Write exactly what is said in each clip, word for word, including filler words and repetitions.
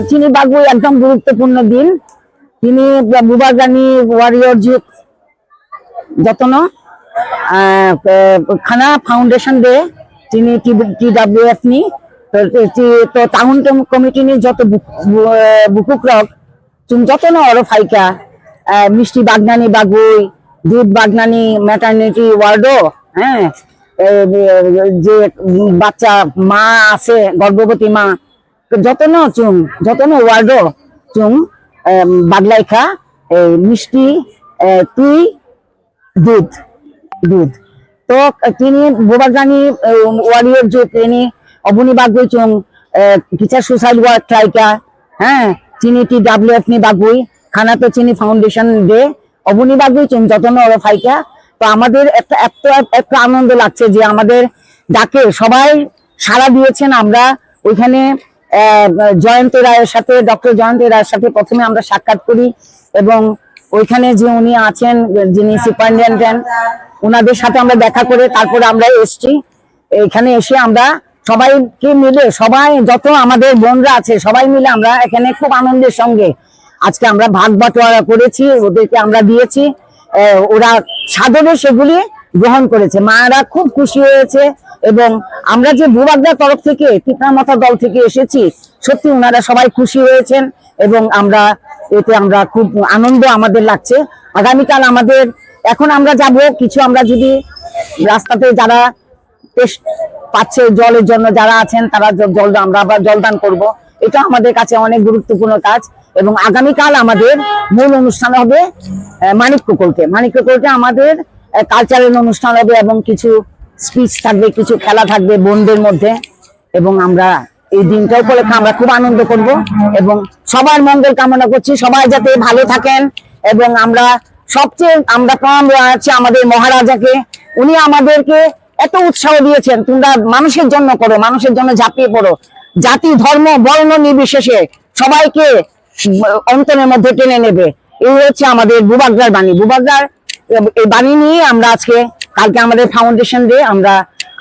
Chini bagwi ekdom guruttopurno din. Tini Bubagrani warrior youth jotono, ah, khana foundation day, tini T W F ni, to, to, to town com-, committee ni joto buk-, bu-, eh, bukukrok, chwng jotono oro phaikha, eh, misti bagnani bagwi, dud bagnani maternity ward o, eh, eh, je bachcha ma ase, gorbhoboti ma, jotono chwng, jotono ward o chwng, eh, baglaikha, eh, misti, eh, twi, dud, dud. To, eh, tini Bubagrani, eh, warrior youth tini oboni bagwi chwng, eh, kisa suicide work khlaikha, ha, chini T W F ni bagwi, khana to chini foundation day, oboni bagwi chwng jotono oro phaikha. তো আমাদের একটা, একটা, একটা আনন্দ লাগছে যে আমাদের ডাকে সবাই সাড়া দিয়েছেন। আমরা ওইখানে, আহ, জয়ন্ত রায়ের সাথে, ডক্টর জয়ন্ত রায়ের সাথে প্রথমে আমরা সাক্ষাৎ করি এবং ওইখানে যে উনি আছেন, যিনি সুপারিনটেন্ডেন্ট, ওনাদের সাথে আমরা দেখা করে তারপরে আমরা এসছি। এখানে এসে আমরা সবাইকে মিলে, সবাই যত আমাদের বোনরা আছে, সবাই মিলে আমরা এখানে খুব আনন্দের সঙ্গে আজকে আমরা ভাগ বাটোয়ারা করেছি, ওদেরকে আমরা দিয়েছি। আহ, ওরা সাদরে সেগুলি গ্রহণ করেছে। মায়েরা খুব খুশি হয়েছে এবং আমরা যে বুবাগদার তরফ থেকে, তিপ্রা মথা দল থেকে এসেছি, সত্যি ওনারা সবাই খুশি হয়েছেন এবং আমরা এতে আমরা খুব আনন্দ আমাদের লাগছে। আগামীকাল আমাদের, এখন আমরা যাব, কিছু আমরা যদি রাস্তাতে যারা তেষ্টা পাচ্ছে জলের জন্য যারা আছেন, তারা জ-, জল, আমরা আবার জলদান করব। এটা আমাদের কাছে অনেক গুরুত্বপূর্ণ কাজ। এবং আগামীকাল আমাদের মূল অনুষ্ঠান হবে, আহ, মানিক্য কোর্টে। মানিক্য কোর্টে আমাদের, আহ, কালচারাল অনুষ্ঠান হবে এবং কিছু স্পিচ থাকবে, কিছু খেলা থাকবে বোনদের মধ্যে। এবং আমরা এই দিনটা উপলক্ষে আমরা খুব আনন্দ করব এবং সবার মঙ্গল কামনা করছি, সবাই যাতে ভালো থাকেন। এবং আমরা সবচেয়ে আমরা প্রণাম জানাচ্ছি আমাদের মহারাজাকে, উনি আমাদেরকে এত উৎসাহ দিয়েছেন, "তোমরা মানুষের জন্য করো, মানুষের জন্য ঝাঁপিয়ে পড়ো, জাতি, ধর্ম, বর্ণ নির্বিশেষে সবাইকে, উম, অন্তরের মধ্যে টেনে নেবে।" এই হচ্ছে আমাদের বুবাগ্রার বাণী। বুবাগ্রার এই বাণী নিয়ে আমরা আজকে, কালকে আমাদের ফাউন্ডেশন ডে, আমরা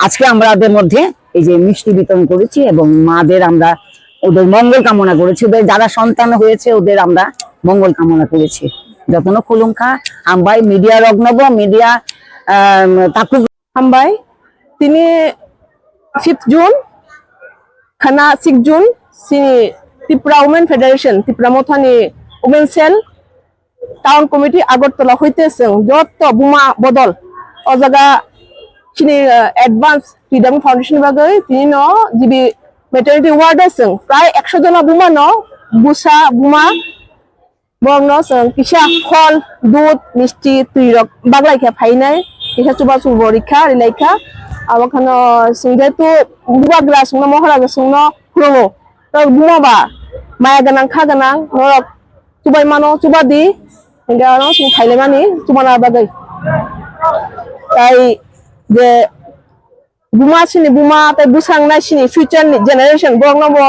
আজকে আমাদের মধ্যে এই যে মিষ্টি বিতরণ করেছি এবং মাদের আমরা ওদের মঙ্গল কামনা করেছি, ওদের যারা সন্তান হয়েছে ওদের আমরা মঙ্গল কামনা করেছি। যতন খুলুংখা, হামবাই মিডিয়া রগ্নব, মিডিয়া, আম, তাকু Hambai, tini fifth June, khana six June, chini Tripura Women Federation, Tripura Mothani Women Cell, Town Committee Agartala hoite chwng joto buma bodol o jaga chini, eh, advance Freedom Foundation bagwi tini no G B maternity ward o chwng prai ekso jona buma no busa buma borokno chwng kisa phol, dud, misti, twi rok baglai khe phainai, kisa chubachu bo rikha, rilaikha. Abo kheno chwng jehetu bubagra chwngno, mohora chwngno phurungo. Norok buma ba maya gwnang, kha gwnang, norok chubai mano, chuba di, hingke ano chwng phailaimani chubana bagwi. Tai je buma sini buma tei bwsang nai sini future ni generation borok no bo,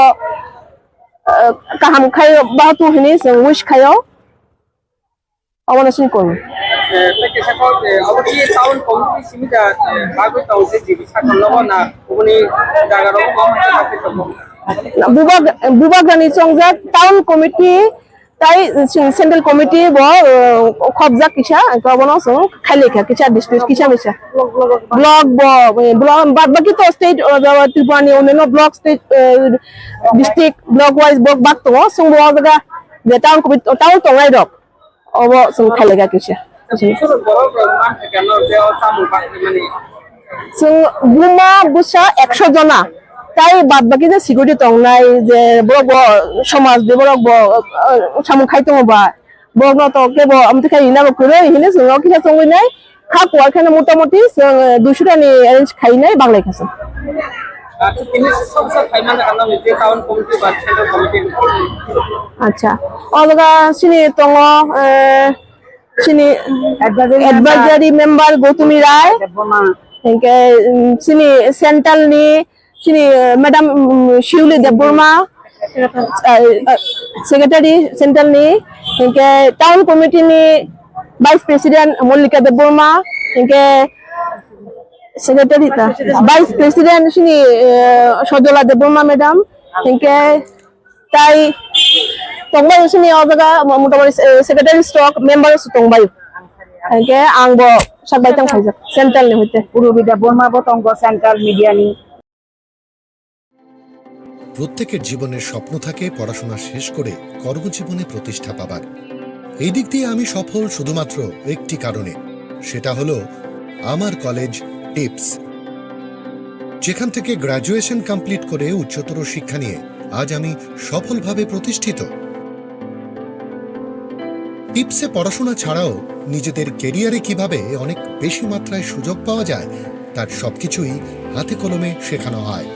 eh, kaham khaio, bahatu hini chwng wish khaio. Obono sini koi. Eh, tei kisa kok, eh, abo ki town committee simi da, eh, bagwi tong se G B sakol logo na oboni jaga rok bagwi tongo. Bubag-, bubagrani chongjak town committee tai, uh, central committee bo, uh, khobjak kisa, obono chwng khailai kha kisa district kisa misa. Block bo, uh, block, bad baki to state, uh, Tripura ni onno block, state, uh, district, block wise bo bak tongo, chwng bo o jaga je town committee, town tongnai rok obo chwng khailai kha kisa. Chwng buma bwsa ekso jona, tai bad baki je security tongnai, je borok bo somaj ni borok bo, uh, samung khai tongo ba, borok no to kebo amtwi khai rina bo kwrwi hini chwng o kisa chongwi nai, kha kuar kheno motamoti chwng, uh, duiso ta ni arrange khai nai baglai kha chwng. Acha, tini sob sob khai mano ano ni je town committee ba central committee. Acha, o jaga chini tongo, uh, chini advisory member Gautami Rai, hingke, um, chini central ni, chini, uh, madam, um, Shiuli Debbarma, uh, uh, secretary central ni, hingke town committee ni vice president Mallika Debbarma, hingke secretary ta, vice president chini, uh, Sojola Debbarma madam, hingke Tai Tongbai sini o jaga mo-, motamoti, eh, secretary stroke member se tongbai. Hingke ang bo sak bai tang khaijak central ni hoite. Purubida Burma bo tongo central media ni. প্রত্যেকের জীবনের স্বপ্ন থাকে পড়াশোনা শেষ করে কর্মজীবনে প্রতিষ্ঠা পাবার। এই দিক দিয়ে আমি সফল শুধুমাত্র একটি কারণে, সেটা হলো আমার কলেজ টিপস, যেখান থেকে গ্র্যাজুয়েশন কমপ্লিট করে উচ্চতর শিক্ষা নিয়ে আজ আমি সফলভাবে প্রতিষ্ঠিত। টিপসে পড়াশোনা ছাড়াও নিজেদের ক্যারিয়ারে কিভাবে অনেক বেশি মাত্রায় সুযোগ পাওয়া যায়, তার সবকিছুই হাতে কলমে শেখানো হয়।